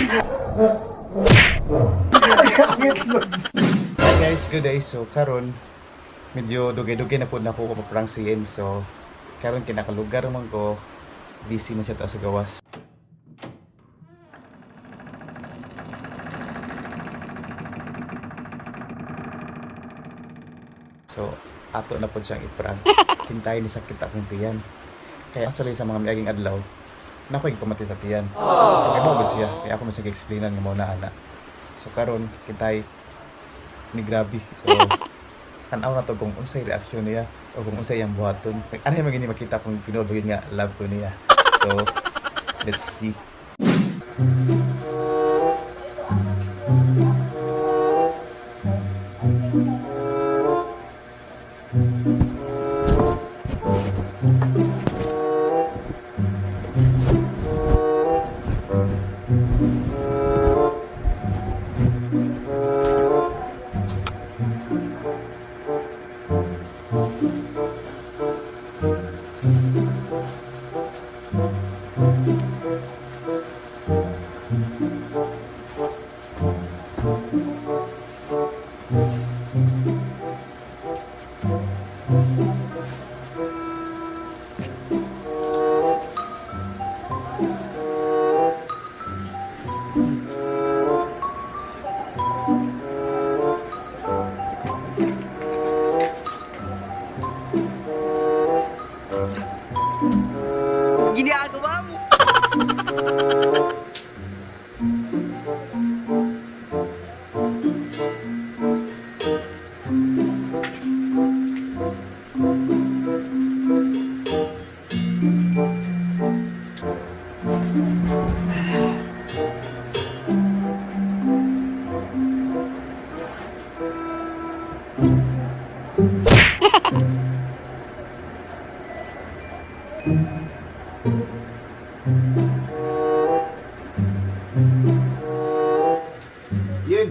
Hi guys, good day. So karon medyo dugay-dugay na pud nako ko prank si Yen. So karon kinakalugar man ko, busy man siya ta sa gawas. So ato na pud siyang i-prank. Hintay ni sakit akong tiyan. Kaya actually sa mga miaging adlaw, nako pamati sa tiyan. Kaya mo siya, kaya ako masig explainan nga mao na ana. So karon kitay ni grabe. So tan-aw na to kung unsay reaksyon niya o kung unsay iyang buhaton. Ano yung magini makita kung tinuod ba yun nga love ko niya. So let's see. Ginagawa mo. Yun.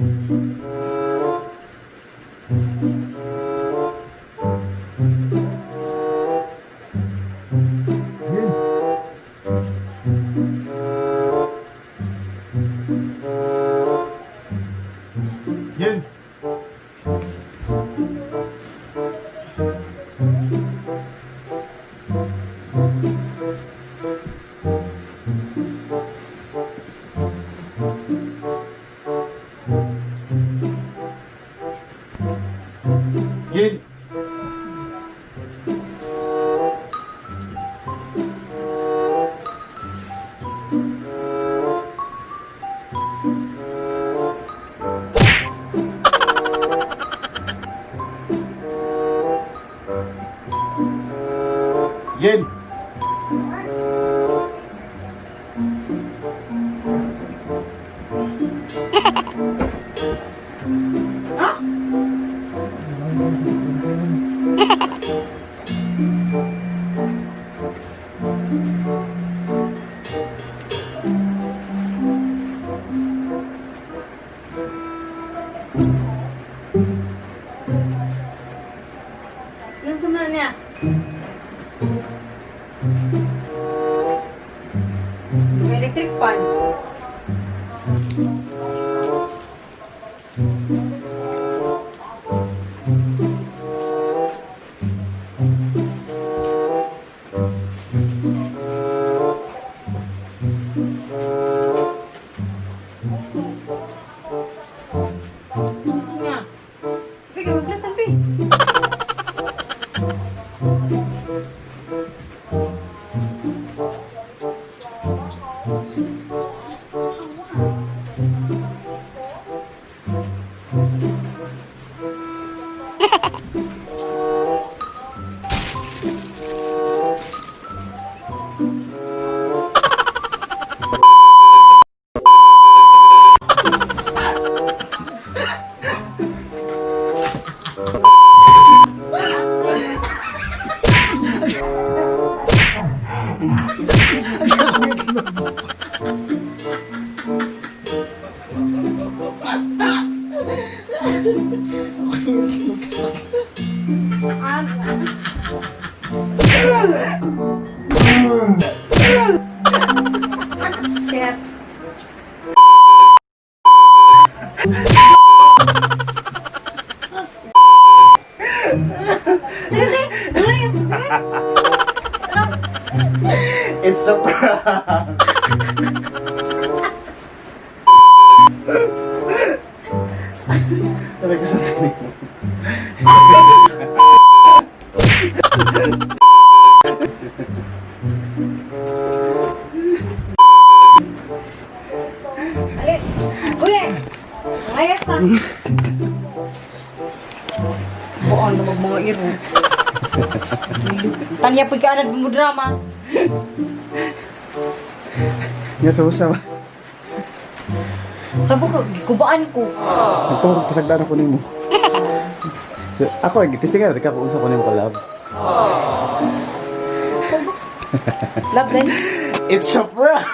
Yun. Yun. Yun. Yun. Yan sa mga niya. May electric fan. It's a prank. Talaga sa tinig mo. Alis. Uy! Ayos na. Buon na mga iro. Tanya pud ka anad mo drama. Nga to sa Sabi ko, gikubaan ko. Nagturo pasagdan ako nimo. So, ako ay gitistingan ka kung unsa ko nimo ka love. Love din. It's a prank.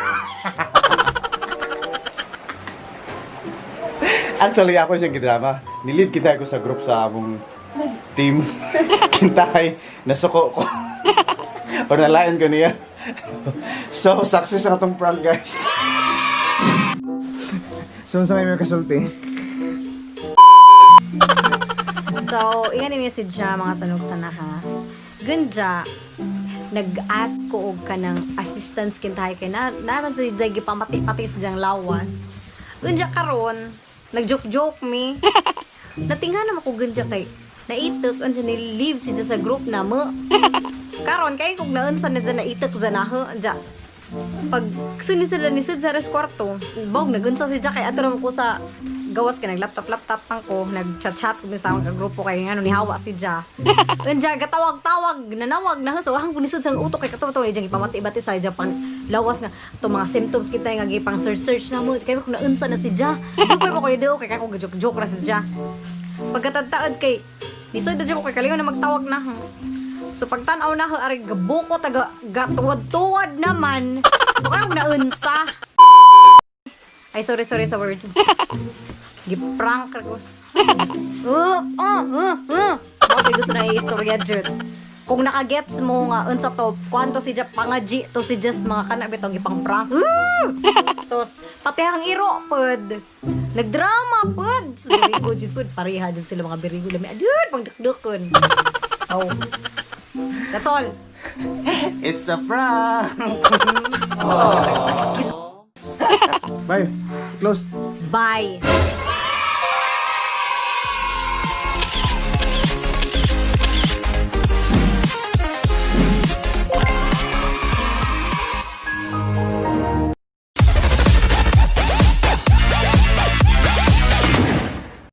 Actually, ako siyang gidrama. Nilid kita ko sa group sa among team. Kintay, nasuko ko. O nalayan ko niya. So, success ang atong prank, guys. So, sa may kasulti? So, iyan ni message siya mga sanog sana ha. Gunja, nag-ask ko og kanang assistance kintahay kay na naman sa jay gipamati-pati sa diyang lawas. Gunja karon, nag-joke-joke mi. Natingha naman ko gunja kay naitek unsa ni leave siya sa group na mo. Karon kay kung naunsa na dyan naitek za na ho, dya. Pag suni sila ni Sid sa res kwarto, bog nagunsa si Jack kay ato naman ko sa gawas kay nag-laptop laptop pang ko, nag-chat-chat ko sa akong kagrupo kay ngano ni hawa si Ja. Unja gatawag-tawag, nanawag na so ahang kunisod sa utok kay katuwa ni Jack ipamati-bati sa Japan. Lawas nga to mga symptoms kita nga gipang search-search na mo kay kung naunsa na si Ja. Dugay pa ko ni Deo kay ako joke-joke ra si Ja. Pagkatataod kay nisod na ko kay kalingon na magtawag na. So pagtan-aw na ho, ari gabuko taga gatuwad-tuwad naman. So kaya naunsa. Ay, sorry, sorry sa word. Giprank ra ko. Bakit gusto na i-istorya jud. Kung nakagets mo nga unsa to, kwanto si Jeff pangaji to si Jess mga kana bitong gipang prank. So pati ang iro pod. Nagdrama pod. So, birigo jud pod pareha jud sila mga birigo lami. Adud pangdukdukon. Oh. That's all. It's a prank! Bye! Close! Bye.